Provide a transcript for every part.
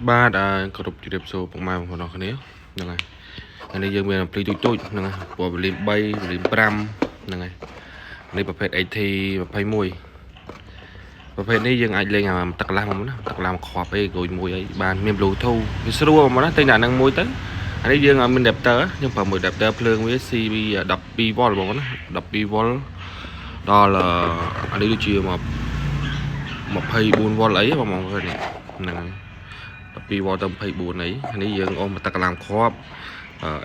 បាទអឺគោរពជម្រាបសួរពុកម៉ែបងប្អូនអរគ្នាហ្នឹងហើយថ្ងៃនេះយើងមាន ampli ទូចទូចហ្នឹងហើយពណ៌ volume 3 volume 5ហ្នឹងហើយនេះប្រភេទ AT 21ប្រភេទនេះយើងអាចលេងអាទឹកកន្លះមកណាទឹកកន្លះមកគ្រាប់អីក្រួយមួយអីបានមាន Bluetooth វាស្រួលមកណាទិញតែអាហ្នឹងមួយទៅអានេះយើងអត់មាន adapter យើងប្រើមួយ adapter ភ្លើងវា CB 12 V បងប្អូនណា12 V ដល់អានេះដូចជាមក24 V អីបងប្អូននេះហ្នឹងហើយ12 V ទៅ24អីអានេះយើងអូសមកទឹកកន្លះគ្រាប់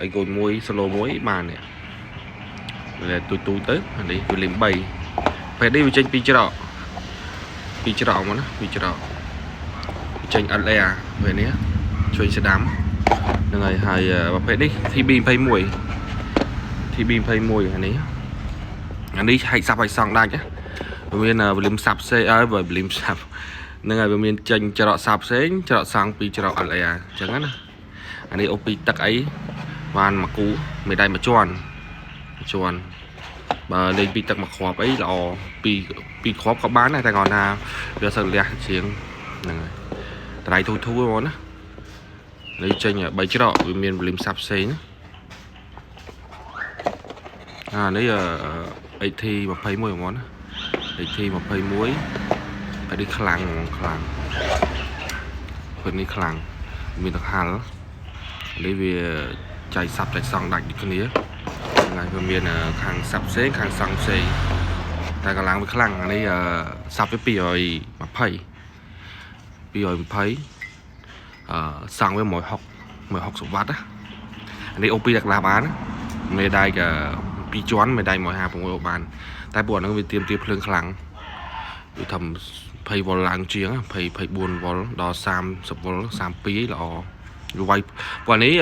អីគូនមួយ solo មួយបាននេះវាទូចទូចទៅអានេះ volume 3ពេលនេះវាចេញពីច្រកពីច្រកមកណាពីច្រកវាចេញ LR ពេលនេះជួយស្ដាំហ្នឹងហើយហើយប្រភេទនេះ TB 21 TB 21អានេះអានេះហែក sub ហែកសង់ដាច់ណាវាមាន volume sub ផ្សេងអើ volume sub ហ្នឹងហើយវាមានចេញច្រក sub ផ្សេងច្រកសង់ពីច្រក LR អញ្ចឹងណាអានេះអូពីទឹកអីបានមួយគូមួយដៃមួយជាន់មួយជាន់បើលេងពីទឹកមួយគ្រាប់អីល្អពីពីគ្រាប់ក៏បានដែរតែគាត់ថាវាសូវលះជាងហ្នឹងហើយតម្លៃធូរធូរហ្មងណានេះចេញ3ច្រកវាមាន volume sub ផ្សេងណាអានេះ AT 21ហ្មងណា AT 21តែនេះខ្លាំងហ្មងខ្លាំងពេលនេះខ្លាំងមានទឹកហាល់នេះវាចៃ sub ចៃសង់ដាច់ដូចគ្នាហ្នឹងហើយវាមានខាង sub ផ្សេងខាងសង់ផ្សេងតែកម្លាំងវាខ្លាំងអានេះ sub វា220 220អឺសង់វា160 160វ៉ាត់ណាអានេះអូពីទឹកឡាបានមេដែកពីរជាន់មេដែក156អូបានតែពួកអាហ្នឹងវាទៀមទាភ្លើងខ្លាំងវាធ្វើ20វ៉ុលឡើងជាង20 24វ៉ុលដល់30វ៉ុល32ល្អវាវាយពួកនេះ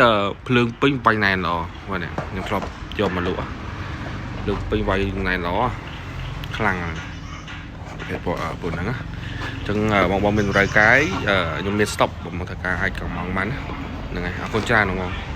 ភ្លើងពេញបាញ់ណែនល្អបាទនេះខ្ញុំធ្លាប់យកមកលក់ភ្លើងពេញវាយណែនល្អខ្លាំងប្រភេទពួកពួកហ្នឹងណាអញ្ចឹងបងបងមានតម្រូវកាយខ្ញុំមាន stop បងមកធ្វើការអាចកំងបានហ្នឹងហើយអរគុណច្រើនបង។